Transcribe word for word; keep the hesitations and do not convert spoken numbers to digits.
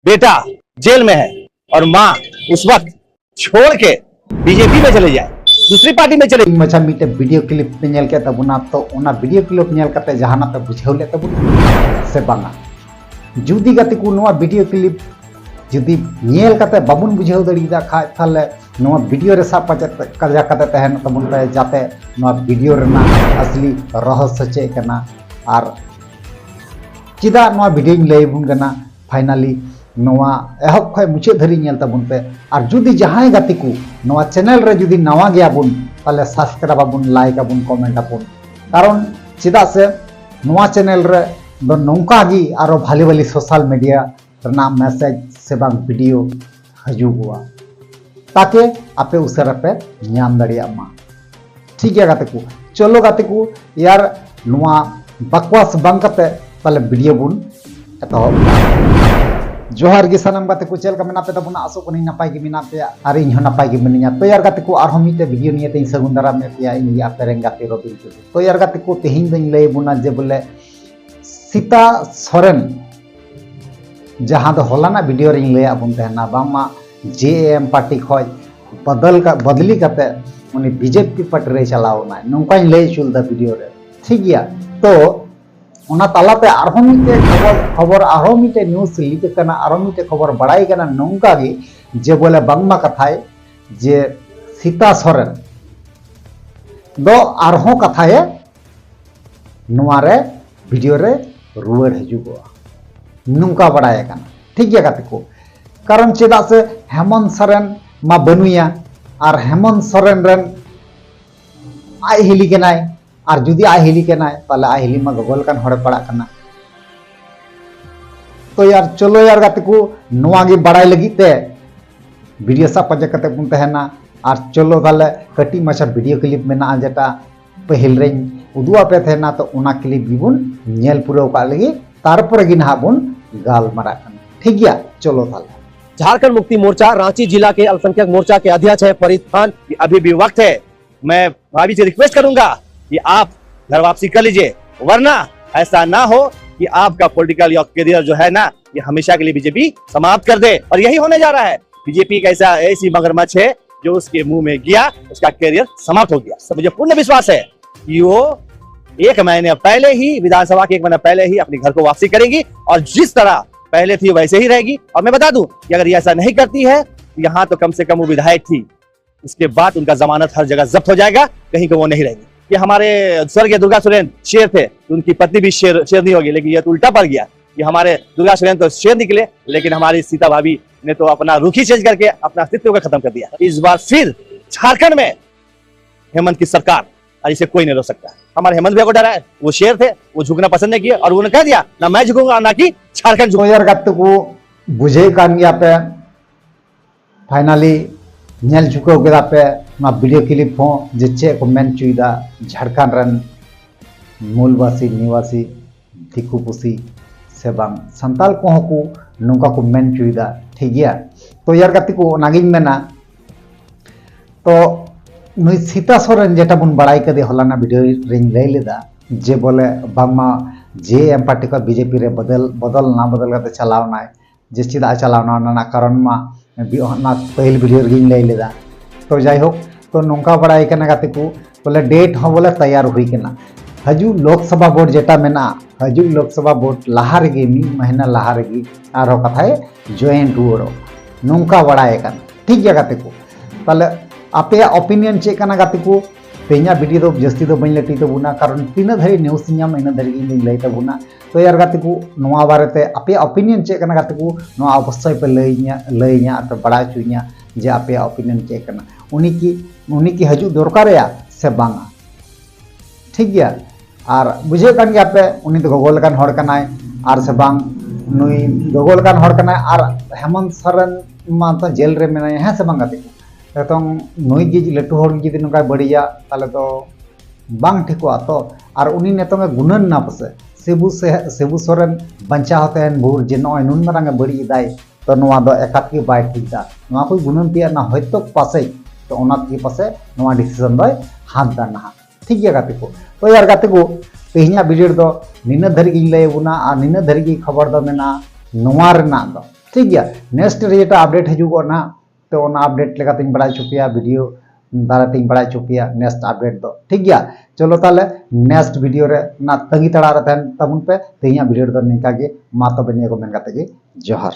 बेटा जेल में है और माँ उस वक्त छोड़ के बीजेपी में चले जाए, दूसरी पार्टी में चले। ᱢᱟᱪᱷᱟ ᱢᱤᱫᱴᱮᱱ ᱵᱷᱤᱰᱤᱭᱳ ᱠᱞᱤᱯ ᱯᱮ ᱧᱮᱞ ᱠᱮᱫ ᱛᱟᱵᱚᱱᱟ, ᱛᱚ ᱚᱱᱟ ᱵᱷᱤᱰᱤᱭᱳ ᱠᱞᱤᱯ ᱧᱮᱞ ᱠᱟᱛᱮ ᱡᱟᱦᱟᱱᱟᱜ ᱯᱮ ᱵᱩᱡᱷᱟᱹᱣ ᱞᱮᱫ ᱛᱟᱵᱚᱱᱟ ᱥᱮ ᱵᱟᱝᱟ? ᱡᱩᱫᱤ ᱜᱟᱛᱮ ᱠᱚ ᱱᱚᱣᱟ ᱵᱷᱤᱰᱤᱭᱳ ᱠᱞᱤᱯ ᱡᱩᱫᱤ ᱧᱮᱞ ᱠᱟᱛᱮ ᱵᱟᱵᱚᱱ ᱵᱩᱡᱷᱟᱹᱣ ᱫᱟᱲᱮᱭᱟᱫᱟ ᱠᱷᱟᱡ, ᱛᱟᱦᱞᱮ ᱱᱚᱣᱟ ᱵᱷᱤᱰᱤᱭᱳ ᱨᱮ ᱥᱟᱵ ᱠᱟᱛᱮ, ᱠᱟᱡᱟᱠ ᱠᱟᱛᱮ ᱛᱟᱦᱮᱱ ᱛᱟᱵᱚᱱ ᱯᱮ, ᱡᱟᱛᱮ ᱱᱚᱣᱟ ᱵᱷᱤᱰᱤᱭᱳ ᱨᱮᱱᱟᱜ ᱟᱥᱞᱤ ᱨᱚᱦᱚᱥᱥᱚ ᱪᱮᱫ ᱠᱟᱱᱟ ᱟᱨ ᱪᱮᱫᱟᱜ ᱱᱚᱣᱟ ᱵᱷᱤᱰᱤᱭᱳᱧ ᱞᱟᱹᱭ ᱟᱵᱚᱱ ᱠᱟᱱᱟ᱾ ᱯᱷᱟᱭᱱᱟᱞᱤ ᱱᱚᱣᱟ ᱮᱦᱚᱵ ᱠᱷᱚᱱ ᱢᱩᱪᱟᱹᱫ ᱫᱷᱟᱹᱨᱤᱡ ᱧᱮᱞ ᱛᱟᱵᱚᱱ ᱯᱮ᱾ ᱟᱨ ᱡᱩᱫᱤ ᱡᱟᱦᱟᱸᱭ ᱜᱟᱛᱮ ᱠᱚ ᱱᱚᱣᱟ ᱪᱮᱱᱮᱞ ᱨᱮ ᱡᱩᱫᱤ ᱱᱟᱣᱟ ᱜᱮᱭᱟᱵᱚᱱ, ᱛᱟᱦᱞᱮ ᱥᱟᱵᱥᱠᱨᱟᱭᱤᱵ ᱟᱵᱚᱱ, ᱞᱟᱭᱤᱠ ᱟᱵᱚᱱ, ᱠᱚᱢᱮᱱᱴ ᱟᱵᱚᱱ᱾ ᱠᱟᱨᱚᱱ ᱪᱮᱫᱟᱜ ᱥᱮ ᱱᱚᱣᱟ ᱪᱮᱱᱮᱞ ᱨᱮ ᱫᱚ ᱱᱚᱝᱠᱟ ᱜᱮ ᱟᱨᱚ ᱵᱷᱟᱞᱮ ᱵᱷᱟᱞᱮ ᱥᱳᱥᱟᱞ ᱢᱤᱰᱤᱭᱟ ᱨᱮᱱᱟᱜ ᱢᱮᱥᱮᱡᱽ ᱥᱮ ᱵᱟᱝ ᱵᱷᱤᱰᱤᱭᱳ ᱦᱤᱡᱩᱜᱚᱜᱼᱟ, ᱛᱟᱠᱮ ᱟᱯᱮ ᱩᱥᱟᱹᱨᱟ ᱯᱮ ᱧᱟᱢ ᱫᱟᱲᱮᱭᱟᱜ ᱢᱟ᱾ ᱴᱷᱤᱠ ᱜᱮᱭᱟ ᱜᱟᱛᱮ ᱠᱚ, ᱪᱚᱞᱚ ᱜᱟᱛᱮ ᱠᱚ, ᱭᱟᱨ ᱱᱚᱣᱟ ᱵᱟᱠᱣᱟᱥ ᱵᱟᱝ ᱠᱟᱛᱮ ᱛᱟᱦᱞᱮ ᱵᱷᱤᱰᱤᱭᱳ ᱵᱚᱱ ᱮᱛᱚᱦᱚᱵ᱾ ᱡᱚᱦᱟᱨ ᱜᱮ ᱥᱟᱱᱟᱢ ᱜᱟᱛᱮ ᱠᱚ, ᱪᱮᱫ ᱞᱮᱠᱟ ᱢᱮᱱᱟᱜ ᱯᱮ ᱛᱟᱵᱚᱱᱟ? ᱟᱥᱚᱜ ᱠᱟᱹᱱᱟᱹᱧ ᱱᱟᱯᱟᱭ ᱜᱮ ᱢᱮᱱᱟᱜ ᱯᱮᱭᱟ ᱟᱨ ᱤᱧ ᱦᱚᱸ ᱱᱟᱯᱟᱭ ᱜᱮ ᱢᱤᱱᱟᱹᱧᱟ᱾ ᱛᱚ ᱭᱟᱨ ᱜᱟᱛᱮ ᱠᱚ, ᱟᱨᱦᱚᱸ ᱢᱤᱫᱴᱮᱡ ᱵᱷᱤᱰᱤᱭᱳ ᱱᱤᱭᱮ ᱛᱮᱧ ᱥᱟᱹᱜᱩᱱ ᱫᱟᱨᱟᱢᱮᱫ ᱯᱮᱭᱟ, ᱤᱧ ᱜᱮ ᱟᱯᱮ ᱨᱮᱱ ᱜᱟᱛᱮ ᱨᱚᱵᱤᱱ ᱴᱩᱰᱩ᱾ ᱛᱚ ᱭᱟᱨ ᱜᱟᱛᱮ ᱠᱚ, ᱛᱮᱦᱮᱧ ᱫᱚᱧ ᱞᱟᱹᱭ ᱟᱵᱚᱱᱟ ᱡᱮ ᱵᱚᱞᱮ ᱥᱤᱛᱟ ᱥᱚᱨᱮᱱ, ᱡᱟᱦᱟᱸ ᱫᱚ ᱦᱚᱞᱟᱱᱟᱜ ᱵᱷᱤᱰᱤᱭᱳ ᱨᱮᱧ ᱞᱟᱹᱭᱟᱫ ᱵᱚᱱ ᱛᱟᱦᱮᱱᱟ, ᱵᱟᱝᱢᱟ ᱡᱮ ᱮᱢ ᱯᱟᱨᱴᱤ ᱠᱷᱚᱡ ᱵᱚᱫᱚᱞ ᱠᱟ-, ᱵᱚᱫᱞᱤ ᱠᱟᱛᱮ ᱩᱱᱤ ᱵᱤᱡᱮᱯᱤ ᱯᱟᱨᱴᱤ ᱨᱮᱭ ᱪᱟᱞᱟᱣ ᱮᱱᱟ, ᱱᱚᱝᱠᱟᱧ ᱞᱟᱹᱭ ᱦᱚᱪᱚ ᱞᱮᱫᱟ ᱵᱷᱤᱰᱤᱭᱳ ᱨᱮ, ᱴᱷᱤᱠ ᱜᱮᱭᱟ᱾ ᱛᱚ ᱚᱱᱟ ᱛᱟᱞᱟᱛᱮ ᱟᱨᱦᱚᱸ ᱢᱤᱫᱴᱮᱡ ᱠᱷᱚᱵᱚᱨ, ᱠᱷᱚᱵᱚᱨ ᱟᱨᱦᱚᱸ ᱢᱤᱫᱴᱮᱡ ᱱᱤᱭᱩᱡᱽ ᱞᱤᱠ ᱟᱠᱟᱱᱟ, ᱟᱨᱦᱚᱸ ᱢᱤᱫᱴᱮᱡ ᱠᱷᱚᱵᱚᱨ ᱵᱟᱲᱟᱭ ᱠᱟᱱᱟ ᱱᱚᱝᱠᱟ ᱜᱮ ᱡᱮ ᱵᱚᱞᱮ ᱵᱟᱝᱢᱟ ᱠᱟᱛᱷᱟᱭ ᱡᱮ ᱥᱤᱛᱟ ᱥᱚᱨᱮᱱ ᱫᱚ ᱟᱨᱦᱚᱸ ᱠᱟᱛᱷᱟᱭᱮ ᱱᱚᱣᱟ ᱨᱮ ᱵᱷᱤᱰᱤᱭᱳ ᱨᱮ ᱨᱩᱣᱟᱹᱲ ᱦᱤᱡᱩᱜᱚᱜᱼᱟ, ᱱᱚᱝᱠᱟ ᱵᱟᱲᱟᱭ ᱟᱠᱟᱱᱟ᱾ ᱴᱷᱤᱠ ᱜᱮᱭᱟ ᱜᱟᱛᱮ ᱠᱚ, ᱠᱟᱨᱚᱱ ᱪᱮᱫᱟᱜ ᱥᱮ ᱦᱮᱢᱚᱱᱛ ᱥᱚᱨᱮᱱ ᱢᱟ ᱵᱟᱹᱱᱩᱭᱟ, ᱟᱨ ᱦᱮᱢᱚᱱᱛ ᱥᱚᱨᱮᱱ ᱨᱮᱱ ᱟᱡ ᱦᱤᱞᱤ ᱠᱟᱱᱟᱭ, ᱟᱨ ᱡᱩᱫᱤ ᱟᱡ ᱦᱤᱞᱤ ᱠᱟᱱᱟᱭ, ᱛᱟᱦᱞᱮ ᱟᱡ ᱦᱤᱞᱤ ᱢᱟ ᱜᱚᱜᱚ ᱞᱮᱠᱟᱱ ᱦᱚᱲᱮ ᱯᱟᱲᱟᱜ ᱠᱟᱱᱟ᱾ ᱛᱚ ᱭᱟᱨ, ᱪᱚᱞᱚ ᱭᱟᱨ ᱜᱟᱛᱮ ᱠᱚ, ᱱᱚᱣᱟ ᱜᱮ ᱵᱟᱲᱟᱭ ᱞᱟᱹᱜᱤᱫ ᱛᱮ ᱵᱷᱤᱰᱤᱭᱳ ᱥᱟᱵ ᱯᱟᱸᱡᱟ ᱠᱟᱛᱮ ᱵᱚᱱ ᱛᱟᱦᱮᱱᱟ᱾ ᱟᱨ ᱪᱚᱞᱚ ᱛᱟᱦᱞᱮ ᱠᱟᱹᱴᱤᱡ ᱢᱟᱪᱷᱟ ᱵᱷᱤᱰᱤᱭᱳ ᱠᱞᱤᱯ ᱢᱮᱱᱟᱜᱼᱟ, ᱡᱮᱴᱟ ᱯᱟᱹᱦᱤᱞ ᱨᱮᱧ ᱩᱫᱩᱜ ᱟᱯᱮ ᱛᱟᱦᱮᱱᱟ, ᱛᱚ ᱚᱱᱟ ᱠᱞᱤᱯ ᱜᱮᱵᱚᱱ ᱧᱮᱞ ᱯᱩᱨᱟᱹᱣ ᱠᱟᱜ ᱞᱮᱜᱮ, ᱛᱟᱨᱯᱚᱨᱮ ᱜᱮ ᱱᱟᱦᱟᱜ ᱵᱚᱱ ᱜᱟᱞᱢᱟᱨᱟᱜ ᱠᱟᱱᱟ᱾ ᱴᱷᱤᱠ ᱜᱮᱭᱟ, ᱪᱚᱞᱚ ᱛᱟᱦᱞᱮ᱾ झारखंड मुक्ति मोर्चा रांची जिला के अल्पसंख्यक मोर्चा के अध्यक्ष हैं फरीद खान। अभी भी वक्त है, मैं भाभी से रिक्वेस्ट करूंगा कि आप घर वापसी कर लीजिए, वरना ऐसा ना हो कि आपका पॉलिटिकल या करियर जो है ना, ये हमेशा के लिए बीजेपी समाप्त कर दे। और यही होने जा रहा है। बीजेपी एक ऐसा ऐसी मगरमच्छ है जो उसके मुंह में गया, उसका करियर समाप्त हो गया। सब मुझे पूर्ण विश्वास है कि वो एक महीने पहले ही, विधानसभा के एक महीना पहले ही अपने घर को वापसी करेगी और जिस तरह पहले थी वैसे ही रहेगी। और मैं बता दूं कि अगर ये ऐसा नहीं करती है तो यहाँ तो कम से कम वो विधायक थी, उसके बाद उनका जमानत हर जगह जब्त हो जाएगा, कहीं को वो नहीं रहेंगे। ये हमारे स्वर्गीय दुर्गा सुरेन शेर थे, उनकी पत्नी भी शेर शेरनी होगी, लेकिन ये तो उल्टा पड़ गया। ये हमारे दुर्गा सुरेन तो शेर निकले, लेकिन हमारी सीता भाभी ने तो अपना रुख ही चेंज करके अपना अस्तित्व का खत्म कर दिया। इस बार फिर झारखंड में हेमंत की सरकार, और इसे कोई नहीं रोक सकता। हमारे हेमंत भैया को डरा है, वो शेर थे, वो झुकना पसंद नहीं किया और उन्होंने कह दिया, ना मैं झुकूंगा ना कि झारखंड झुकूंगा। ᱛᱚ ᱭᱟᱨ ᱜᱟᱛᱮ ᱠᱚ ᱵᱩᱡᱷᱟᱹᱣ ᱠᱟᱱ ᱜᱮᱭᱟ ᱯᱮ, finally ᱧᱮᱞ ᱪᱩᱠᱟᱹᱣ ᱠᱮᱫᱟ ᱯᱮ ᱱᱚᱣᱟ video clip ᱦᱚᱸ ᱡᱮ ᱪᱮᱫ ᱠᱚ ᱢᱮᱱ ᱦᱚᱪᱚᱭᱮᱫᱟ ᱡᱷᱟᱲᱠᱷᱚᱸᱰ ᱨᱮᱱ ᱢᱩᱞᱵᱟᱥᱤ ᱱᱤᱵᱟᱥᱤ ᱫᱤᱠᱩ ᱯᱩᱥᱤ ᱥᱮ ᱵᱟᱝ ᱥᱟᱱᱛᱟᱲ ᱠᱚᱦᱚᱸ ᱠᱚ ᱱᱚᱝᱠᱟ ᱠᱚ ᱢᱮᱱ ᱦᱚᱪᱚᱭᱮᱫᱟ᱾ ᱴᱷᱤᱠ ᱜᱮᱭᱟ, ᱛᱚ ᱭᱟᱨ ᱜᱟᱛᱮ ᱠᱚ ᱚᱱᱟᱜᱤᱧ ᱢᱮᱱᱟ᱾ ᱛᱚ ᱱᱩᱭ ᱥᱤᱛᱟ ᱥᱚᱨᱮᱱ ᱡᱮᱴᱟ ᱵᱚᱱ ᱵᱟᱲᱟᱭ ᱠᱟᱫᱮ ᱦᱚᱞᱟᱱᱟᱜ video ᱨᱮᱧ ᱞᱟᱹᱭ ᱞᱮᱫᱟ ᱡᱮ ᱵᱚᱞᱮ ᱵᱟᱝᱢᱟ JM party ᱠᱷᱚᱱ BJP ᱨᱮ ᱵᱚᱫᱚᱞ ᱵᱚᱫᱚᱞ ᱞᱮᱱᱟ, ᱵᱚᱫᱚᱞ ᱠᱟᱛᱮ ᱪᱟᱞᱟᱣ ᱮᱱᱟᱭ᱾ ᱡᱮ ᱪᱮᱫᱟᱜ ᱮ ᱪᱟᱞᱟᱣ ᱮᱱᱟ ᱚᱱᱟ ᱨᱮᱱᱟᱜ ᱠᱟᱨᱚᱱ ᱢᱟ ᱵᱤ- ᱚᱱᱟ ᱯᱟᱹᱦᱤᱞ video ᱨᱮᱜᱮᱧ ᱞᱟᱹᱭ ᱞᱮᱫᱟ᱾ ᱛᱚ ᱡᱟᱭᱦᱳᱠ, ᱛᱚ ᱱᱚᱝᱠᱟ ᱵᱟᱲᱟᱭ ᱠᱟᱱᱟ ᱜᱟᱛᱮ ᱠᱚ ᱵᱚᱞᱮ date ᱦᱚᱸ ᱵᱚᱞᱮ ᱛᱮᱭᱟᱨ ᱦᱩᱭ ᱠᱟᱱᱟ᱾ ᱦᱤᱡᱩᱜ ᱞᱳᱠᱥᱚᱵᱷᱟ vote ᱡᱮᱴᱟ ᱢᱮᱱᱟᱜᱼᱟ, ᱦᱤᱡᱩᱜ ᱞᱳᱠᱥᱚᱵᱷᱟ vote ᱞᱟᱦᱟ ᱨᱮᱜᱮ ᱢᱤᱫ ᱢᱟᱹᱦᱱᱟᱹ ᱞᱟᱦᱟ ᱨᱮᱜᱮ ᱟᱨᱦᱚᱸ ᱠᱟᱛᱷᱟᱭ join ᱨᱩᱣᱟᱹᱲᱚᱜ, ᱱᱚᱝᱠᱟ ᱵᱟᱲᱟᱭ ᱠᱟᱱᱟ᱾ ᱴᱷᱤᱠ ᱜᱮᱭᱟ ᱜᱟᱛᱮ ᱠᱚ, ᱛᱟᱦᱞᱮ ᱟᱯᱮᱭᱟᱜ opinion ᱪᱮᱫ ᱠᱟᱱᱟ ᱜᱟᱛᱮ ᱠᱚ? ᱛᱮᱦᱮᱧᱟᱜ video ᱫᱚ ᱡᱟᱹᱥᱛᱤ ᱫᱚ ᱵᱟᱹᱧ ᱞᱟᱹᱴᱩᱭ ᱛᱟᱵᱚᱱᱟ, ᱠᱟᱨᱚᱱ ᱛᱤᱱᱟᱹᱜ ᱫᱷᱟᱹᱨᱤᱡ news ᱤᱧ ᱧᱟᱢᱟ ᱤᱱᱟᱹᱜ ᱫᱷᱟᱹᱨᱤᱡ ᱤᱧ ᱞᱟᱹᱭ ᱛᱟᱵᱚᱱᱟ᱾ ᱛᱚ ᱭᱟᱨ ᱜᱟᱛᱮ ᱠᱚ, ᱱᱚᱣᱟ ᱵᱟᱨᱮᱛᱮ ᱟᱯᱮᱭᱟᱜ opinion ᱪᱮᱫ ᱠᱟᱱᱟ ᱜᱟᱛᱮ ᱠᱚ? ᱱᱚᱣᱟ ᱚᱵᱚᱥᱥᱳᱭ ᱯᱮ ᱞᱟᱹᱭᱟᱹᱧᱟ, ᱞᱟᱹᱭᱟᱹᱧᱟ ᱟᱨ ᱯᱮ ᱵᱟᱲᱟᱭ ᱦᱚᱪᱚᱧᱟ ᱡᱮ ᱟᱯᱮᱭᱟᱜ opinion ᱪᱮᱫ ᱠᱟᱱᱟ᱾ ᱩᱱᱤ ᱠᱤ ᱩᱱᱤ ᱠᱤ ᱦᱤᱡᱩᱜ ᱫᱚᱨᱠᱟᱨᱮᱭᱟ ᱥᱮ ᱵᱟᱝᱟ? ᱴᱷᱤᱠ ᱜᱮᱭᱟ, ᱟᱨ ᱵᱩᱡᱷᱟᱹᱣ ᱠᱟᱱ ᱜᱮᱭᱟ ᱯᱮ, ᱩᱱᱤ ᱫᱚ ᱜᱚᱜᱚ ᱞᱮᱠᱟᱱ ᱦᱚᱲ ᱠᱟᱱᱟᱭ ᱟᱨ ᱥᱮ ᱵᱟᱝ ᱱᱩᱭ ᱜᱚᱜᱚ ᱞᱮᱠᱟᱱ ᱦᱚᱲ ᱠᱟᱱᱟᱭ ᱟᱨ ᱦᱮᱢᱚᱱᱛ ᱥᱚᱨᱮᱱ ᱢᱟ ᱛᱚ ᱡᱮᱞ ᱨᱮ ᱢᱮᱱᱟᱭᱟ, ᱦᱮᱸ ᱥᱮ ᱵᱟᱝ ᱜᱟᱛᱮ ᱠᱚ? ᱱᱤᱛᱚᱝ ᱱᱩᱭ ᱜᱮ ᱞᱟᱹᱴᱩ ᱦᱚᱲ ᱡᱩᱫᱤ ᱱᱚᱝᱠᱟᱭ ᱵᱟᱹᱲᱤᱡᱟ, ᱛᱟᱦᱞᱮ ᱫᱚ ᱵᱟᱝ ᱴᱷᱤᱠᱚᱜᱼᱟ ᱛᱚ᱾ ᱟᱨ ᱩᱱᱤ ᱱᱤᱛᱚᱝ ᱮ ᱜᱩᱱᱟᱹᱱ ᱮᱱᱟ ᱯᱟᱥᱮ ᱥᱤᱵᱩ ᱥᱮ ᱥᱤᱵᱩ ᱥᱚᱨᱮᱱ ᱵᱟᱧᱪᱟᱣ ᱛᱟᱦᱮᱱ ᱵᱷᱳᱨ ᱡᱮ ᱱᱚᱜᱼᱚᱭ ᱱᱩᱱ ᱢᱟᱨᱟᱝ ᱮ ᱵᱟᱹᱲᱤᱡ ᱮᱫᱟᱭ, ᱛᱚ ᱱᱚᱣᱟ ᱫᱚ ᱮᱠᱟᱞ ᱜᱮ ᱵᱟᱭ ᱴᱷᱤᱠ ᱫᱟ᱾ ᱱᱚᱣᱟ ᱠᱚ ᱜᱩᱱᱟᱹᱱ ᱛᱮᱭᱟᱜ ᱱᱟ ᱦᱚᱭᱛᱳ ᱯᱟᱥᱮᱡ, ᱛᱚ ᱚᱱᱟ ᱛᱮᱜᱮ ᱯᱟᱥᱮᱡ ᱱᱚᱣᱟ decision ᱫᱚᱭ ᱦᱟᱛ ᱫᱟ ᱱᱟᱦᱟᱜ᱾ ᱴᱷᱤᱠ ᱜᱮᱭᱟ ᱜᱟᱛᱮ ᱠᱚ, ᱛᱚ ᱭᱟᱨ ᱜᱟᱛᱮ ᱠᱚ, ᱛᱮᱦᱮᱧᱟᱜ ᱵᱷᱤᱰᱤᱭᱳ ᱨᱮᱫᱚ ᱱᱤᱱᱟᱹᱜ ᱫᱷᱟᱹᱨᱤᱡ ᱜᱤᱧ ᱞᱟᱹᱭ ᱟᱵᱚᱱᱟ ᱟᱨ ᱱᱤᱱᱟᱹᱜ ᱫᱷᱟᱹᱨᱤᱡ ᱜᱮ ᱠᱷᱚᱵᱚᱨ ᱫᱚ ᱢᱮᱱᱟᱜᱼᱟ ᱱᱚᱣᱟ ᱨᱮᱱᱟᱜ ᱫᱚ, ᱴᱷᱤᱠ ᱜᱮᱭᱟ᱾ ᱱᱮᱠᱥᱴ ᱨᱮ ᱡᱮᱴᱟ ᱟᱯᱰᱮᱴ ᱦᱤᱡᱩᱜᱚᱜ ᱱᱟᱦᱟᱜ, ᱛᱚ ᱚᱱᱟ ᱟᱯᱰᱮᱴ ᱞᱮᱠᱟᱛᱤᱧ ᱵᱟᱲᱟᱭ ᱦᱚᱪᱚ ᱯᱮᱭᱟ, ᱵᱷᱤᱰᱤᱭᱳ ᱫᱟᱨᱟᱭ ᱛᱤᱧ ᱵᱟᱲᱟᱭ ᱦᱚᱪᱚ ᱯᱮᱭᱟ ᱱᱮᱠᱥᱴ ᱟᱯᱰᱮᱴ ᱫᱚ, ᱴᱷᱤᱠ ᱜᱮᱭᱟ᱾ ᱪᱚᱞᱚ ᱛᱟᱦᱚᱞᱮ ᱱᱮᱠᱥᱴ ᱵᱷᱤᱰᱤᱭᱳ ᱨᱮ ᱚᱱᱟ ᱛᱟᱺᱜᱤ ᱛᱟᱲᱟᱜ ᱨᱮ ᱛᱟᱦᱮᱱ ᱛᱟᱵᱚᱱ ᱯᱮ᱾ ᱛᱮᱦᱮᱧᱟᱜ ᱵᱷᱤᱰᱤᱭᱳ ᱨᱮᱫᱚ ᱱᱤᱝᱠᱟ ᱜᱮ, ᱢᱟ ᱛᱚᱵᱮ ᱱᱤᱭᱟᱹ ᱠᱚ ᱢᱮᱱ ᱠᱟᱛᱮ ᱜᱮ ᱡᱚᱦᱟᱨ᱾